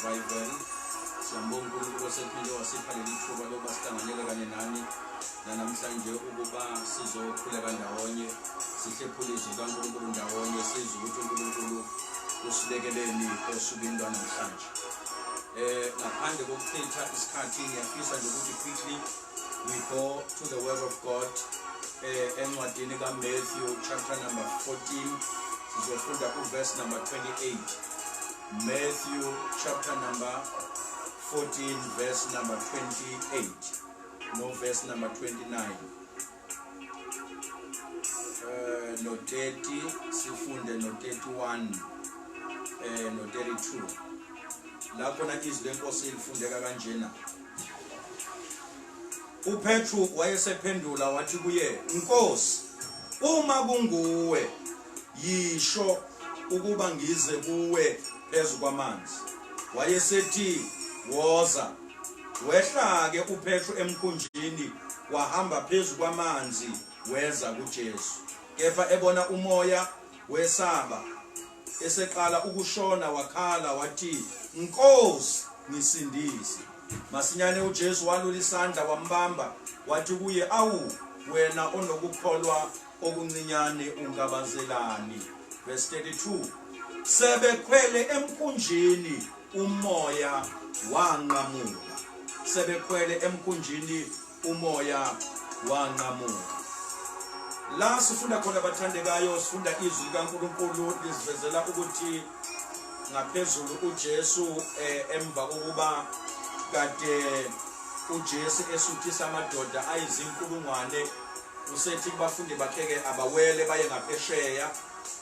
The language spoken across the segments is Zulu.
Revival. Siyambonga uNkulunkulu osephinde wasipha leli thuba lokuba sihlanganyele kanye nani nanamhlanje ukuba sizokhuleka ndawonye, sihlephule izwi likaNkulunkulu ndawonye, sizwe ukuthi uNkulunkulu usibekeleni osukwini lwanamhlanje. Ngaphandle kokuchitha isikhathi, ngiyafisa nje ukuthi quickly we go to the word of God, encwadini kaMatthew chapter number 14, sizofunda uverse number 28. Matthew chapter number 14, verse number 28 no verse number 29 no 30, sifunde no 31 no 32. La khona izwi lenkosi lifundeka kanjena: UPetru wayesephendula wathi kuye, "Nkosi, uma kunguwe, yisho ukuba ngize kuwe phezu kwamanzi." Wayesethi, "Woza." Wehla ke uPetru emkhunjini, wahamba phezu kwamanzi, weza kuJesu. Kepha ebona umoya, wesaba. Eseqala ukushona, wakhala wathi, "Nkosi, ngisindise." Masinyane uJesu walula isandla, wambamba, wathi kuye, "Awu wena onokukholwa okuncinyane, ungabazelani?" Verse 32: Sebekhwele emkhunjini, umoya wanqamuka. Sebekhwele emkhunjini, umoya wanqamuka. La sifunda khona, bathandekayo, sifunda izwi likaNkulunkulu lisivezela ukuthi ngaphezulu uJesu, emva kokuba kade uJesu esuthisa amadoda ayizinkulungwane, usethi kubafundi bakhe ke abawele baye ngaphesheya,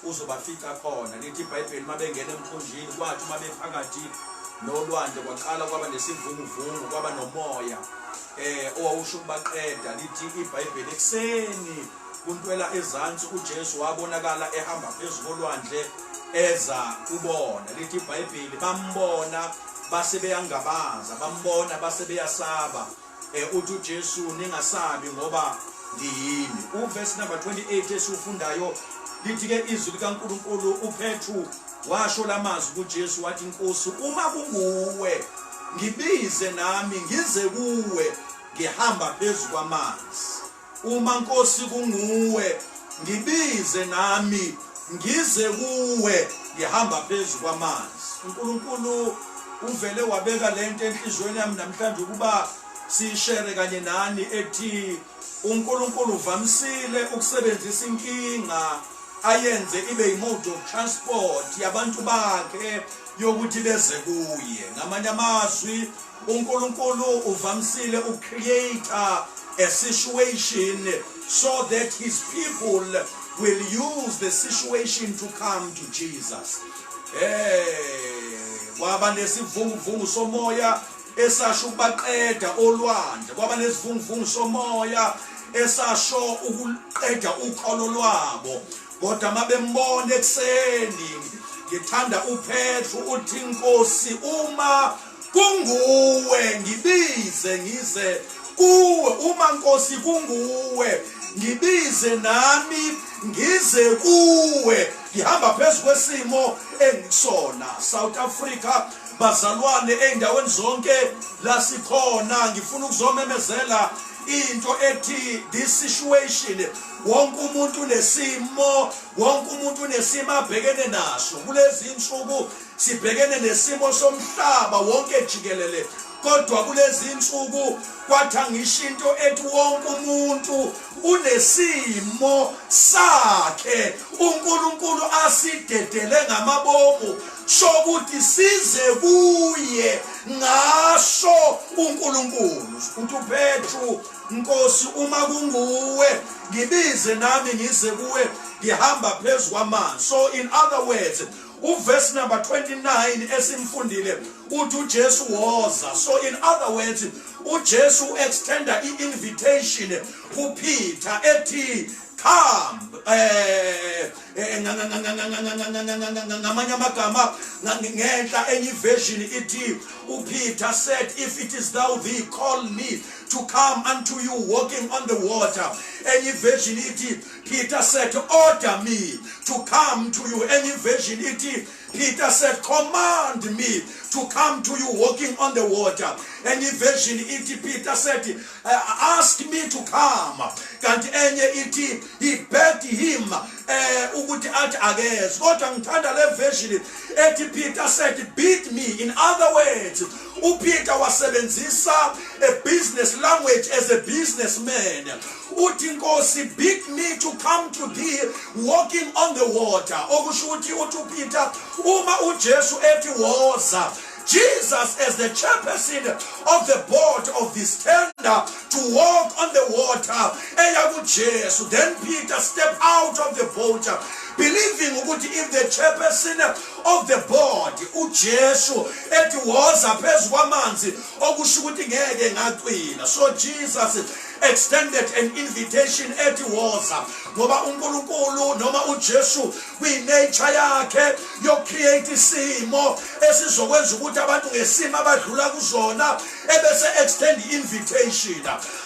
uzobafica khona. Lithi iBhayibheli mabengena emkhunjini, kwathi uma bephakathi nolwandle kwaqala kwaba nesivunguvungu, kwaba nomoya owawusho ukubaqeda. Lithi iBhayibheli ekuseni kuntwela ezansi uJesu wabonakala ehamba phezu kolwandle eza kubona. Lithi iBhayibheli bambona base beyangabaza, bambona base beyasaba. Uthi uJesu, "Ningasabi, ngoba ngiyimi." Uverse number 28 esiufundayo lithi ke izwi likaNkulunkulu, uPetru washo lamazwi kuJesu, wathi, "Nkosi, uma kunguwe, ngibize nami ngize kuwe ngihamba phezu kwamanzi. Uma, Nkosi, kunguwe, ngibize nami ngize kuwe ngihamba phezu kwamanzi." uNkulunkulu uvele wabeka lento enhliziyweni yami namhlanje ukuba siyishere kanye nani, ethi uNkulunkulu uvamisile ukusebenzisa inkinga ayenze ibe i-mode of transport yabantu bakhe yokuthi beze kuye. Ngamanye amazwi, uNkulunkulu uvamisile ucreate a situation so that his people will use the situation to come to Jesus. Kwaba nesivunguvungu somoya esasho ukubaqeda olwandle, kwaba nesivunguvungu somoya esasho ukuqeda ukholo lwabo, kodwa mabembona ekuseni, ngithanda uPetru uthi, "Inkosi, uma kunguwe, ngibize ngize kuwe. Uma, Nkosi, kunguwe, ngibize nami ngize kuwe ngihamba phezu kwesimo engisona." South Africa, bazalwane, ey'ndaweni zonke la sikhona, ngifuna ukuzomemezela into ethi this situation, wonke umuntu unesimo, wonke umuntu unesimo abhekene naso. Kulezi insuku sibhekene nesimo somhlaba wonke jikelele, kodwa kulezi insuku kwathi angisho into ethi wonke umuntu unesimo sakhe uNkulunkulu asidedele ngamabomu sokuthi size kuye ngaso uNkulunkulu. Uthi uPetru, "Nkosi, uma kunguwe, ngibize nami ngize kuwe ngihamba phezu kwamanzi." So in other words, uverse number 29 esimfundile uthi uJesu woza. So in other words, uJesu extenda i-invitation kuPeter ethi, "Come." Ngamanye amagama, ngenhla enye version ithi uPeter said, "If it is thou thee, call me." to come unto you walking on the water. Enye version ithi, Peter said, "Order me to come to you." Enye version ithi, Peter said, "Command me to come to you walking on the water." Enye version ithi, Peter said, "Ask me to come." Kanti enye ithi, he begged him ukuthi athi akeze. Kodwa ngithanda le version ethi, Peter said, "Bid me." In other words, uPeter wasebenzisa a business language as a businessman. Uthi, "Nkosi, bid me to come to thee walking on the water." Okusho ukuthi uthi uPeter, uma uJesu ethi woza, Jesus as the chairperson of the board of this tender to walk on the water, eya kuJesu. Then Peter stepped out of the boat, believing ukuthi if the chairperson of the board uJesu ethi woza phezu kwamanzi, okusho ukuthi ngeke ngacwila. So Jesus extended an invitation ethi woza, ngoba uNkulunkulu noma uJesu kwi-nature yakhe yokucreate isimo esizokwenza ukuthi abantu ngesimo abadlula kuzona ebese extend invitation.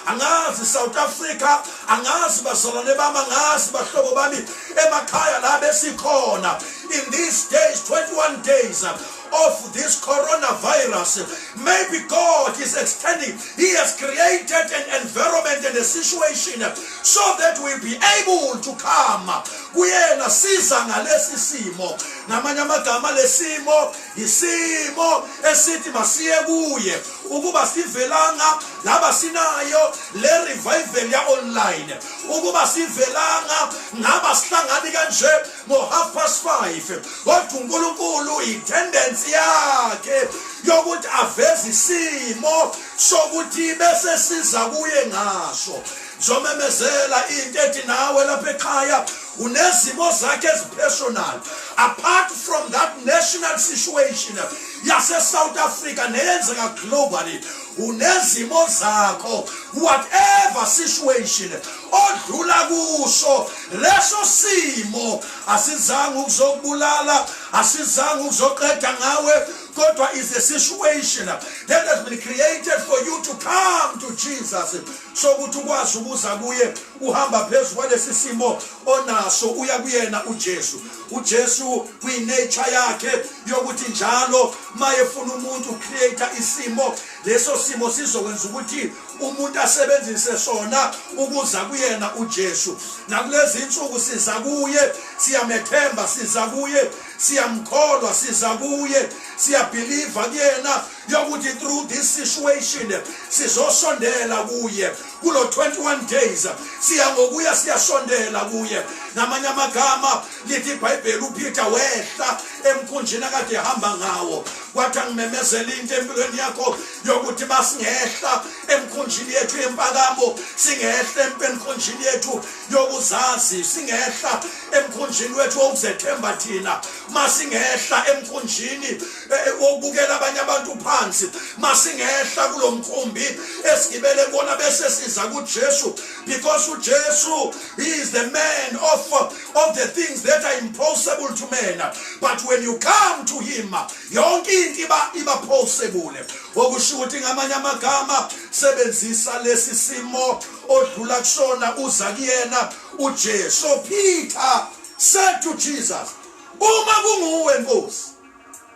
Angazi South Africa, angazi bazalwane bami, angazi bahlobo bami emakhaya la besikhona. In these days, 21 days of this coronavirus, maybe God is extending, he has created an environment and a situation so that we'll be able to come kuyena. Siza ngalesi simo. Ngamanye amagama, lesimo isimo esithi masiye kuye. Ukuba sivelanga laba sinayo le revival ya online, ukuba sivelanga ngaba sihlangani kanje ngo 5:30, kodwa uNkulunkulu itendency yakhe yokuthi aveze isimo sokuthi bese siza kuye ngaso. Zomemezela into ethi nawe lapha ekhaya unezimo zakhe ezipersonal apart from that national situation yase South Africa neyenzeka globally. Unezimo zakho, whatever situation odlula kuso, leso simo asizange ukuzokubulala, asizange ukuzoqeda ngawe, kodwa is a situation that has been created for you to come to Jesus, sokuthi ukwazi ukuza kuye uhamba phezu kwalesi simo onaso, uya kuyena uJesu. UJesu kwi-nature yakhe yokuthi njalo mayefuna umuntu, create isimo, leso simo sizokwenza ukuthi umuntu asebenzise sona ukuza kuyena uJesu. Nakulezi insuku siza kuye, siyamethemba, siza kuye, siyamkholwa, siza kuye, siyabelieva kuyena yokuthi through this situation sizosondela kuye. Kulo 21 days siya ngokuya siyasondela kuye. Namanye amagama, lithi iBhayibheli uPeter wehla emkhunjini akade ehamba ngawo. Kwathi angimemezela into empilweni yakho yokuthi masingehla emkhunjini yethu yempakamo, singehla emkhunjini yethu yokuzazi, singehla emkhunjini wethu wokuzethemba thina, masingehla emkhunjini wokubukela abanye abantu phansi, masingehla kulo mkhumbi esigibele kubona bese siza kuJesu, because uJesu, he is the man of the things that are impossible to men, but when you come to him, yonke into iba possible. Okusho ukuthi ngamanye amagama, sebenzisa lesi simo odlula kusona uza kuyena uJesu. So Peter said to Jesus, "Uma kunguwe Nkosi,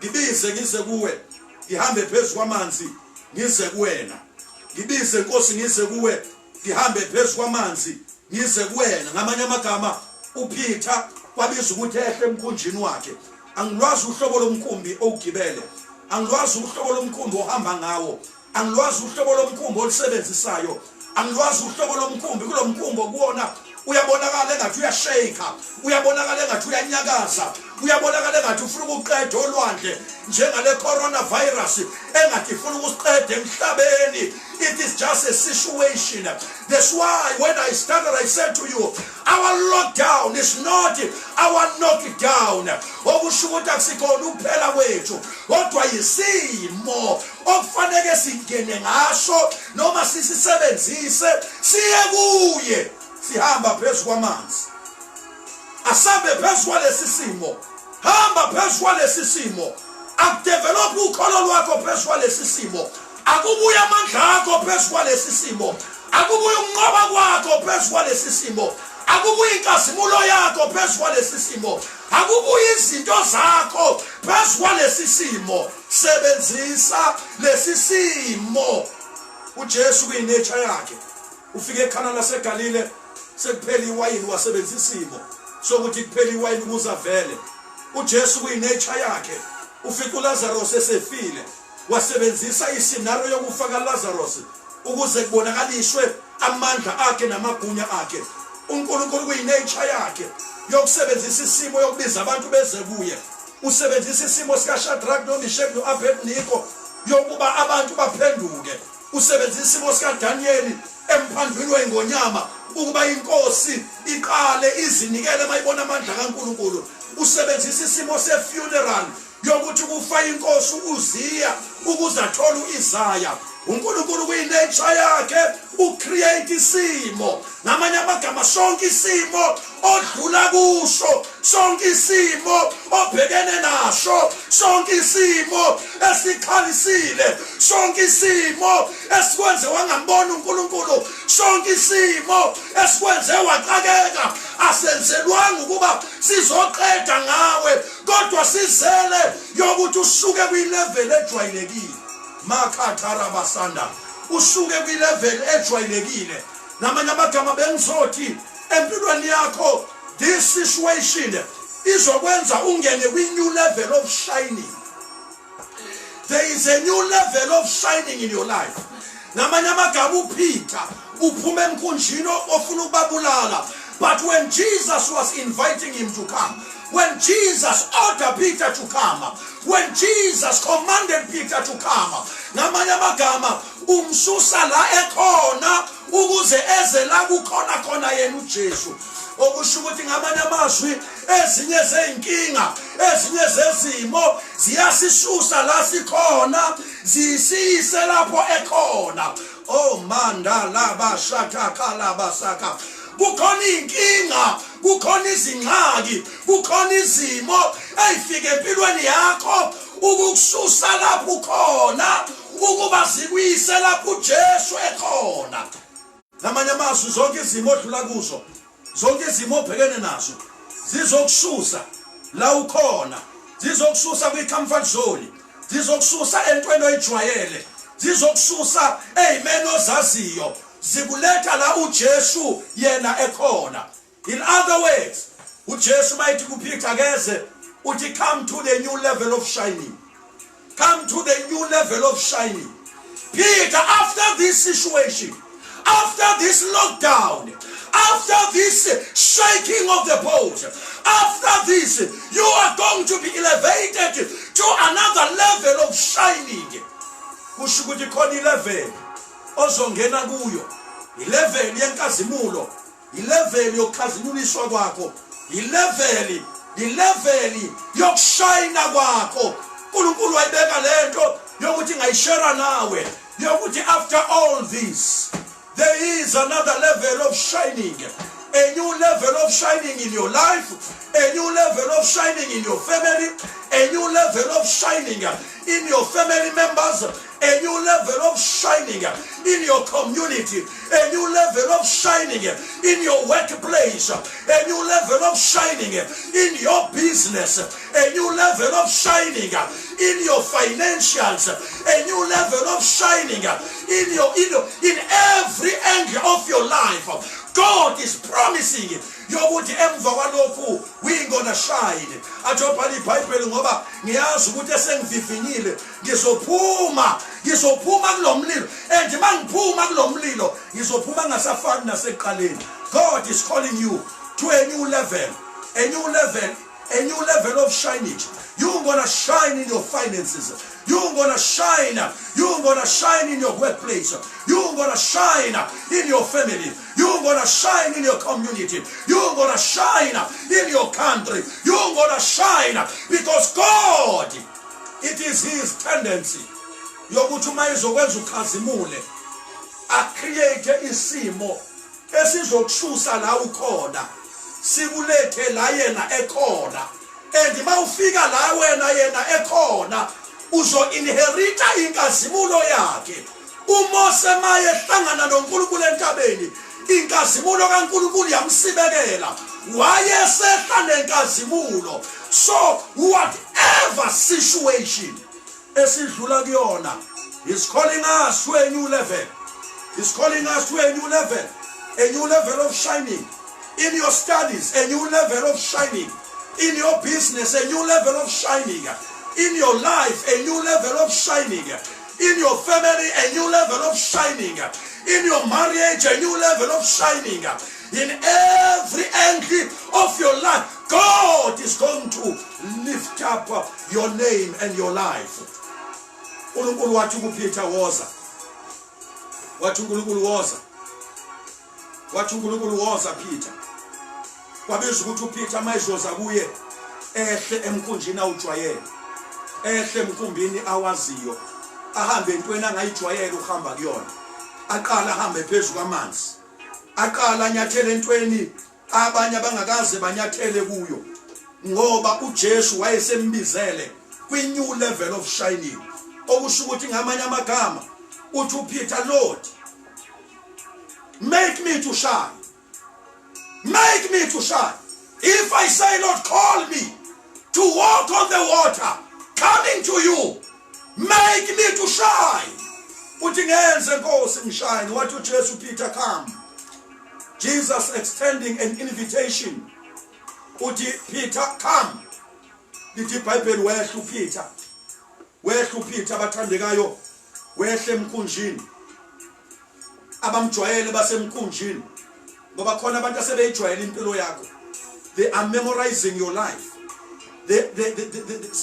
ngibize ngize kuwe, ngihambe phezu kwamanzi ngize kuwena. Ngibize Nkosi, ngize kuwe, ngihambe phezu kwamanzi ngize kuwena." Ngamanye amagama, uPeter kwabiza ukuthi ehle emkhunjini wakhe. Angilwazi uhlobo lomkhumbi owugibele, angilwazi uhlobo lomkhumbi ohamba ngawo, angilwazi uhlobo lomkhumbi olusebenzisayo, angilwazi uhlobo lomkhumbi. Kulo mkhumbi okuwona uyabonakala engathi uyashake, uyabonakala engathi uyanyakaza, uyabonakala engathi ufuna ukuqeda olwandle njengale coronavirus engathi ifuna ukusiqeda emhlabeni. It is just a situation. That's why when I started, I said to you, our lockdown is not our knockdown. Okusho ukuthi akusikhona ukuphela kwethu, kodwa yisimo okufanele singene ngaso noma sisisebenzise siye kuye sihamba phezu kwamanzi. Asambe phezu kwalesi simo, hamba phezu kwalesi simo, akudevelop ukholo lwakho phezu kwalesi simo. Akubuye amandla akho phezu kwalesi simo. Akubuye ukunqoba kwakho phezu kwalesi simo. Akubuye inkazimulo yakho phezu kwalesi simo. Akubuye izinto zakho phezu kwalesi simo. Sebenzisa lesi simo. UJesu kuyi-nature yakhe ufike eKhana laseGalile, sekuphela iwayini, wasebenzisa isimo sokuthi kuphela iwayini ukuze avele. UJesu kuyi-nature yakhe ufica uLazarus esefile, wasebenzisa i-scenario yokufa kaLazarus ukuze kubonakaliswe amandla akhe namagunya akhe. UNkulunkulu kuyi-nature yakhe yokusebenzisa isimo yokubiza abantu beze kuye. Usebenzisa isimo sikaShadrach noMeshach no-Abednego yokuba abantu baphenduke. Usebenzisa isimo sikaDaniyeli emphandwini wengonyama ukuba inkosi iqale izinikele mayibona amandla kaNkulunkulu. Usebenzisa isimo se-funeral yokuthi kufa inkosi uUziya ukuze athole uIsaya. UNkulunkulu kuyi-nature yakhe u-create isimo. Ngamanye amagama, sonke isimo odlula kuso, sonke isimo obhekene naso, sonke isimo esikhalisile, sonke isimo esikwenze wangambona uNkulunkulu, sonke isimo esikwenze waxakeka, asenzelwanga ukuba sizoqeda ngawe, kodwa sizele yokuthi usuke kwi-level ejwayelekile. Makhatharabasanda, usuke kwi-level ejwayelekile. Ngamanye amagama, bengizothi empilweni yakho this situation izokwenza ungene kwi-new level of shining. There is a new level of shining in your life. Ngamanye amagama, uPeter uphuma emkhunjini ofuna ukubabulala, but when Jesus was inviting him to come, when Jesus ordered Peter to come, when Jesus commanded Peter to come, ngamanye amagama umsusa la ekhona ukuze eze la kukhona khona yena uJesu. Okusho ukuthi ngamanye amazwi, ezinye zey'nkinga, ezinye zezimo ziyasisusa la sikhona, zisiyise lapho ekhona. Oh, manda laba shaka kalabasaka, kukhona iy'nkinga, kukhona izingxaki, kukhona izimo ey'fika empilweni yakho ukukususa lapho ukhona ukuba zikuyise lapho uJesu ekhona. Ngamanye amazwi, zonke izimo odlula kuzo, zonke izimo obhekene nazo, zizokususa la ukhona, zizokususa kwi-comfort zone, zizokususa entweni oyijwayele, zizokususa ey'meni ozaziyo, zikuletha la uJesu yena ekhona. In other words, uJesu mayithi kuPeter akeze, uthi, "Come to the new level of shining. Come to the new level of shining, Peter. After this situation, after this lockdown, after this shaking of the boat, after this, you are going to be elevated to another level of shining." Kusho ukuthi khona i-level ozongena kuyo, i-level yenkazimulo, i-level yokukhazimuliswa kwakho, i-level yokushayina kwakho. uNkulunkulu wayibeka lento yokuthi ngayi-share nawe, yokuthi after all this there is another level of shining, a new level of shining in your life, a new level of shining in your family, a new level of shining in your family members, a new level of shining in your community, a new level of shining in your workplace, a new level of shining in your business, a new level of shining in your financials, a new level of shining in every angle of your life. God is promising yokuthi emva kwalokhu we gonna shine. Athi obhala iBhayibheli, ngoba ngiyazi ukuthi esengivivinyile ngizophuma, ngizophuma kulo mlilo, and mangiphuma kulo mlilo ngizophuma ngasafani nasekuqaleni. God is calling you to a new level, a new level, a new level of shining. You're gonna shine in your finances. You're gonna shine. You're gonna shine in your workplace. You're gonna shine in your family. You're gonna shine in your community. You're gonna shine in your country. You're gonna shine because God, it is his tendency yokuthi uma izokwenza ukhazimule, a-create isimo esizokususa la ukhona, sikulethe la yena ekhona. And mawufika la wena yena ekhona, Uzo-inherita inkazimulo yakhe. UMose maye ehlangana noNkulunkulu entabeni, inkazimulo kaNkulunkulu yamsibekela, wayesehla nenkazimulo. So whatever situation esidlula kuyona, is calling us to a new level. Is calling us to a new level, a new level of shining in your studies, a new level of shining in your business, a new level of shining in your life, a new level of shining in your family, a new level of shining in your marriage, a new level of shining in every angle of your life. God is going to lift up your name and your life. uNkulunkulu wathi kuPeter, "Woza." Wathi uNkulunkulu, "Woza." Wathi uNkulunkulu, "Woza, Peter." Kwabiza ukuthi uPeter mayizoza kuye, ehle emkhunjini awujwayele, ehle emkhumbini awaziyo, ahambe entweni angayijwayele uhamba kuyona, aqala ahambe phezulu kwamanzi, aqala anyathele entweni abanye abangakaze banyathele kuyo, ngoba uJesu wayesembizele kwi-new level of shining. Okusho ukuthi, ngamanye amagama, uthi uPeter, "Lord, make me to shine, make me to shine. If I say, Lord, call me to walk on the water coming to you, make me to shine." Uthi, "Ngenze, Nkosi, ngishine." Wathi uJesu, "Peter, come." Jesus extending an invitation, uthi, "Peter, come." Lithi iBhayibheli wehla uPeter, wehla uPeter, abathandekayo, wehla emkhunjini. Abamjwayele basemkhunjini, ngoba khona abantu asebeyijwayele impilo yakho. They are memorizing your life.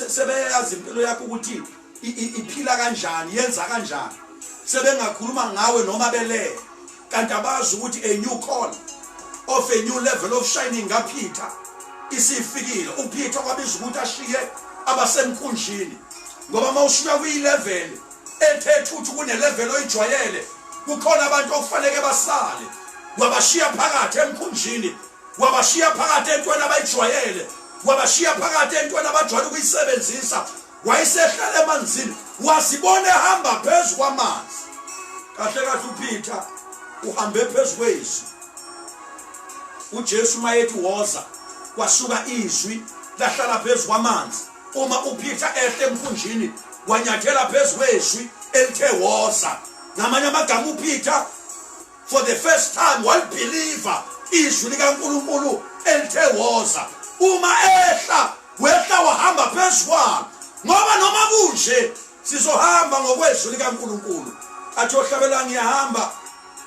Sebeyazi impilo yakho ukuthi iphila kanjani, yenza kanjani. Sebengakhuluma ngawe noma belele, kanti abazi ukuthi a new call of a new level of shining ngaPeter isifikile. UPeter kwabiza ukuthi ashiye abasemkhunjini, ngoba mawusuka kuyi-level ethethe ukuthi kune-level oyijwayele, kukhona abantu okufanele basale. Wabashiya phakathi emkhunjini, wabashiya phakathi entweni abayijwayele, wabashiya phakathi entweni abajwayele ukuyisebenzisa, wayesehlala emanzini, wazibona ehamba phezu kwamanzi. Kahle kahle uPeter uhambe phezu kwezwi. UJesu mayethi, "Woza," kwasuka izwi lahlala phezu kwamanzi. Uma uPeter ehle emkhunjini, wanyathela phezu kwezwi elithe, "Woza." Ngamanye amagama, uPeter for the first time walibelieva izwi likaNkulunkulu elithe, "Woza." Uma ehla, wehla wahamba phezu kwalo, ngoba noma kunje sizohamba ngokwezwi likaNkulunkulu. Athi ohlabela, "Ngiyahamba,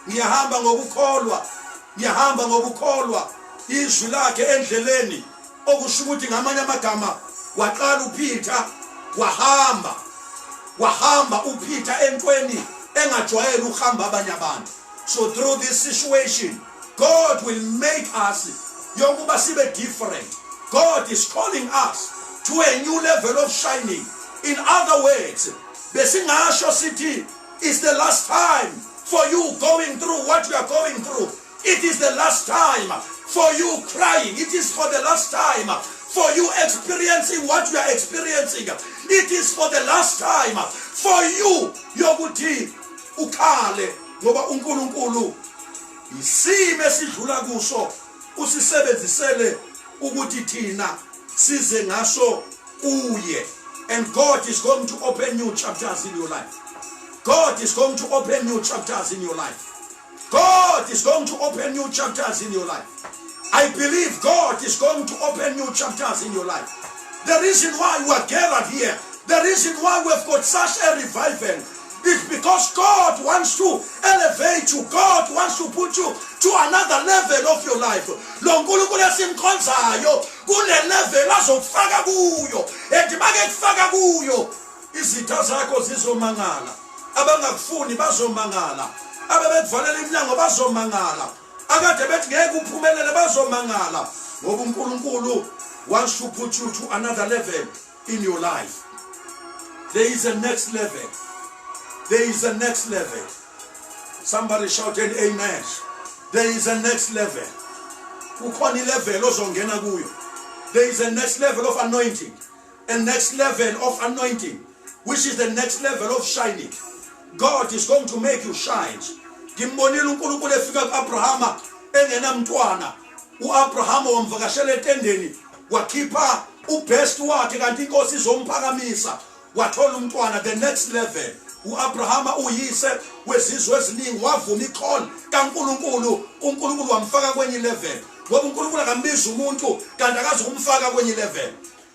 ngiyahamba ngokukholwa, ngiyahamba ngokukholwa izwi lakhe endleleni." Okusho ukuthi, ngamanye amagama, waqala uPeter wahamba, wahamba uPeter entweni engajwayele ukuhamba abanye abantu. So through this situation, God will make us yokuba sibe different. God is calling us to a new level of shining. In other words, besingasho sithi it's the last time for you going through what you are going through. It is the last time for you crying. It is for the last time for you experiencing what you are experiencing. It is for the last time for you yokuthi ukhale, ngoba uNkulunkulu isimo esidlula kuso usisebenzisele ukuthi thina size ngaso kuye. And God is going to open new chapters in your life. God is going to open new chapters in your life. God is going to open new chapters in your life. I believe God is going to open new chapters in your life. The reason why we are gathered here, the reason why we've got such a revival, is because God wants to elevate you. God wants to put you to another level of your life. Lo Nkulunkulu esimkhonzayo kune level azokufaka kuyo. And make kufaka kuyo, izitha zakho zizomangala. Abangakufuni bazomangala. Abebekuvalela iminyango bazomangala. Akade bethi ngeke uphumelele bazomangala, ngoba uNkulunkulu wants to put you to another level in your life. There is a next level. There is a next level. Somebody shouted amen. There is a next level. Kukhona ilevel ozongena kuyo. There is a next level of anointing. A next level of anointing. which is the next level of shining. God is going to make you shine. Ngimbonile uNkulunkulu efika kuAbrahama engenamntwana. UAbrahama wamvakashela etendeni, wakhipha ubest wakhe, kanti inkosi izomphakamisa. Wathola umntwana, the next level. UAbrahama, uyise wezizwe eziningi, wavuma icall kaNkulunkulu. UNkulunkulu wamfaka kwenye level, ngoba uNkulunkulu akambiza umuntu kanti akazi ukumfaka kwenye level.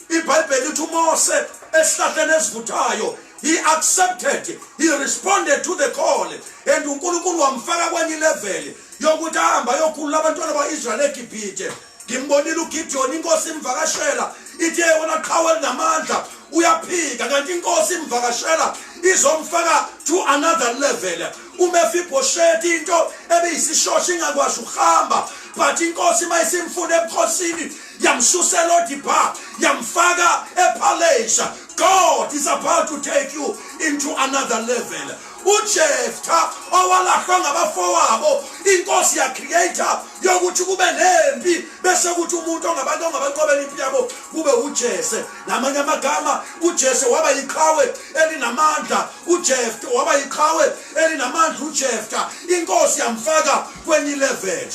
IBhayibheli lithi uMose esihlahleni esivuthayo, he accepted, he responded to the call, and uNkulunkulu wamfaka kwenye level yokuthi ahambe ayokhulula abantwana ba-Israyeli eGibhithe. Ngimbonile uGideon, inkosi imvakashela, ithi, "Wena qhawe elinamandla." Uyaphika, kanti inkosi imvakashela izomfaka to another level. UMefibhosheti, into ebeyisishosha ingakwazi ukuhamba, but inkosi mayisimfuna ebukhosini yamsusela oDiba, yamfaka epalace. God is about to take you into another level. UJeftha, owalahlwa ngabafowabo, inkosi yacreate yokuthi kube nempi, bese kuthi umuntu ongabantu ongabanqobela impi yabo kube uJese. Namanye amagama, uJese waba yiqhawe elinamandla, uJeftha waba yiqhawe elinamandla. UJeftha, inkosi yamfaka kwenye level.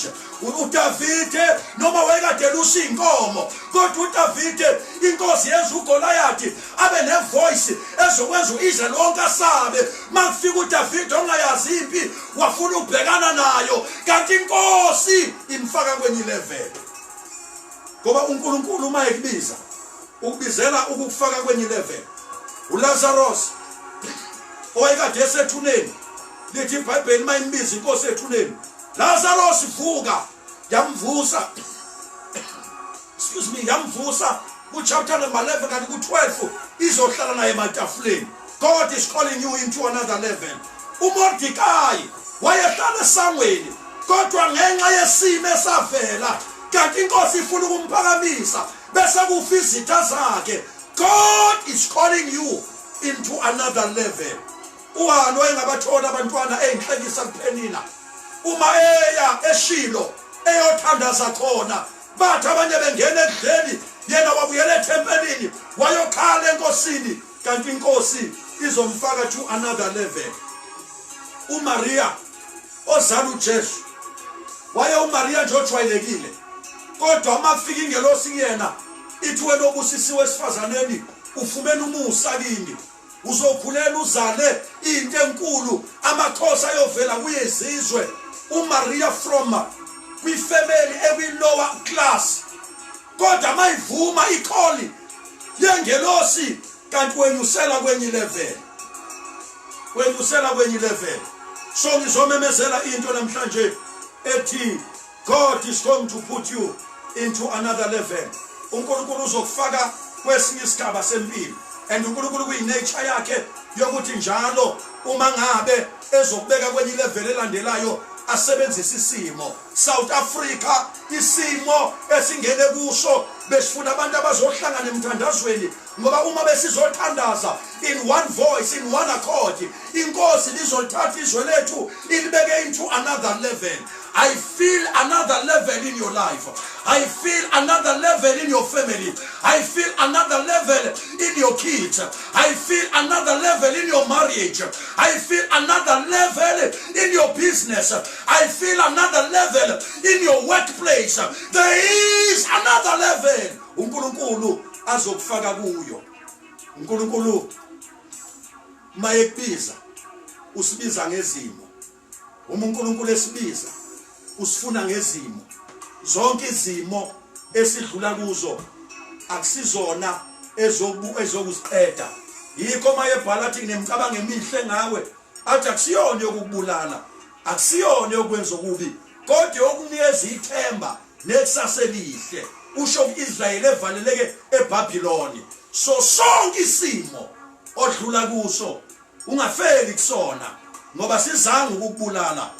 UDavide, noma wayekade elusa inkomo, kodwa uDavide, inkosi yenza uGoliath abe nevoice ezokwenza uIsrael wonke asabe makufika uDavide ongayazi impi, wafuna ukubhekana nayo, kanti inkosi imfaka kwenye level, ngoba uNkulunkulu uma ekubiza ukubizela ukukufaka kwenye level. ULazarus, owayekade esethuneni, lithi iBhayibheli mayimbiza inkosi ethuneni, "Lazarus, vuka," yamvusa, excuse me, yamvusa ku-chapter number 11, kanti ku-12 izohlala naye ematafuleni. God is calling you into another level. UMordikayi wayehlala esangweni, kodwa ngenxa yesimo esavela, kanti inkosi ifuna ukumphakamisa, bese kufa izitha zakhe. God is calling you into another level. UHana wayengabathola abantwana, eyinhlekisa kuPhenina. Uma eya eShilo eyothandaza khona, bathi abanye bengena ekudleni, yena wabuyela ethempelini wayokhala enkosini, kanti inkosi izomfaka to another level. UMaria ozala uJesu, waye uMaria nje ojwayelekile, kodwa uma kufika ingelosi kuyena ithi, "Wena obusisiwe esifazaneni, ufumene umusa kimi, uzokhulela uzale into enkulu, amakhosi ayovela kuye izizwe." UMaria from kwifamily ekwi-lower class, kodwa mayivuma icall yengelosi, kanti wenyusela kwenye level, wenyusela kwenye level. So ngizomemezela into namhlanje ethi God is going to put you into another level. UNkulunkulu uzokufaka kwesinye isigaba sempilo, and uNkulunkulu kuyinature yakhe yokuthi njalo uma ngabe ezokubeka kwenye level elandelayo asebenzise isimo. South Africa, isimo esingene kuso, besifuna abantu abazohlangana emthandazweni, ngoba uma besizothandaza in one voice, in one accord, inkosi lizolithatha izwe lethu ilibeke into another level. I feel another level in your life. I feel another level in your family. I feel another level in your kids. I feel another level in your marriage. I feel another level in your business. I feel another level in your workplace. There is another level uNkulunkulu azokufaka kuyo. uNkulunkulu mayekubiza usibiza ngezimo. Uma uNkulunkulu esibiza usifuna ngezimo. Zonke izimo esidlula kuzo akusizona ezobu ezokusiqeda. Yikho mayebhala athi, "Nginemicabango emihle ngawe," athi akusiyona yokukubulala, akusiyona yokwenza okubi, kodwa yokunikeza ithemba nekusasa elihle. Usho kuIsrael evaleleke eBabylon. So sonke isimo odlula kuso ungafeli kusona, ngoba sizange ukukubulala.